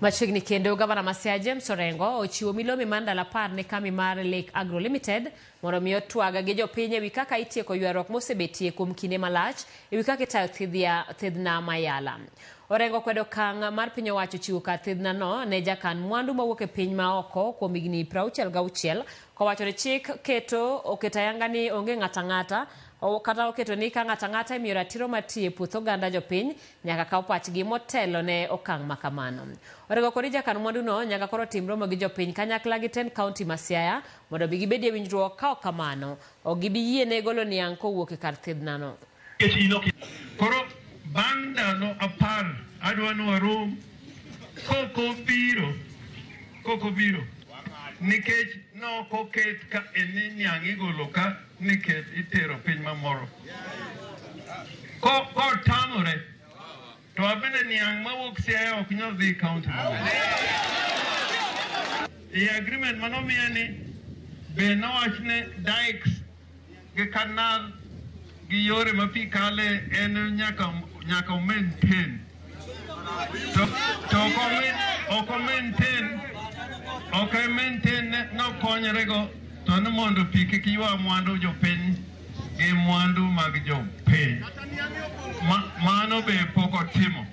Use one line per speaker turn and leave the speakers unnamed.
Machiegni kendo gavana ma Siaya James Orengo ochiwo milome mar ndalo 10 ne kambi mar Lake Agro Limited mondo mi otwag gi jopiny ewi kaka itieko ywaruok mosebetie kuom kinde malach ewi kaka itayo thidhna ma Yala. Orengo kwedo okang' mar piny owacho chiwo kar thidhna no ne jakan mwandu mawuok e piny ma oko kuom higni 66 kowacho ni chik keto oketo ayanga ni onge ng'ato ang'ata kata oketo ni ka ng'ato ang'ata imiyo ratiro mar tiyo e puoth oganda jopiny nyaka kaw pachgi motelo ne okang' ma kamano. Orengo kod jakan mwanduno nyaka koro tim romo gi jopiny kanyakla gi tend kaunti ma Siaya mondo mi gibedie winjruok ka ok kamano ok gibi yiene golo niang' kowuok e kar thidhnano.
Koro bang' ndalo 10 adwa ni warom kok obiro nikech nokoket ka en niang' igolo ka nikech itero piny mamoro. Kotamore to abende niang' mawuok Siaya ok nyal dhi kaunti mamoro. E agreement manomiya ni be nowach ne dikes gi canal gi yore ma pi kale en nyaka maintain to ok maintain ok maintain nokonyrego to ni mondo pi kik ywa mwandu jopiny gi mwandu mag jopiny. Mano be pok otimo.